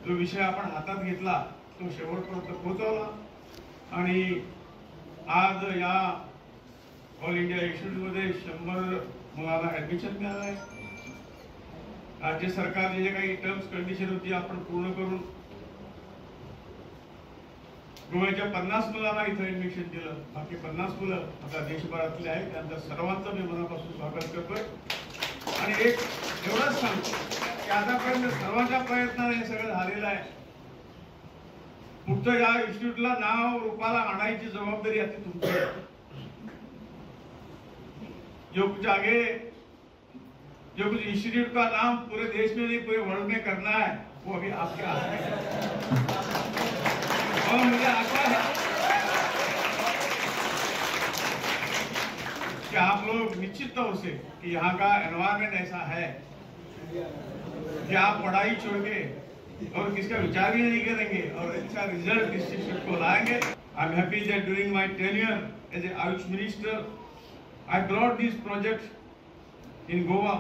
जो विषय आपण हातात घेतला तो शेवटपर्यंत पोहोचवला आणि आज या ऑल इंडिया इन्स्टिट्यूटमध्ये 100 मुलांना ॲडमिशन मिळालं आहे। राज्य सरकारने जे काही टर्म्स कंडिशन होती आपण पूर्ण करून गोव्याच्या 50 मुलांना इथं ॲडमिशन दिलं। बाकी 50 मुलं आता देशभरातले आहेत, त्यांचं सर्वांचं मी मनापासून स्वागत करतोय। आणि एक एवढंच सांगतो की आतापर्यंत सर्वांच्या प्रयत्नाने हे सगळं झालेलं आहे। पुढचं या इन्स्टिट्यूटला नाव रूपाला आणायची जबाबदारी आता तुमची आहे। जो कुछ आगे जो कुछ इंस्टीट्यूट का नाम पूरे देश में नहीं पूरे वर्ल्ड में करना है वो अभी आपके हाथ में है। और मुझे आशा है कि आप लोग निश्चित तौर से कि यहाँ का एनवायरनमेंट ऐसा है कि आप पढ़ाई छोड़ के और किसका विचार भी नहीं करेंगे और अच्छा रिजल्ट इंस्टीट्यूट को लाएंगे। I am happy that during my tenure as a AYUSH minister I brought this project in Goa.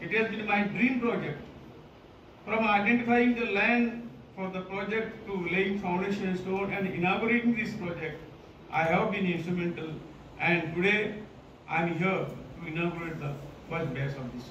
It has been my dream project. From identifying the land for the project to laying foundation stone and inaugurating this project, I have been instrumental, and today I am here to inaugurate the first batch of this.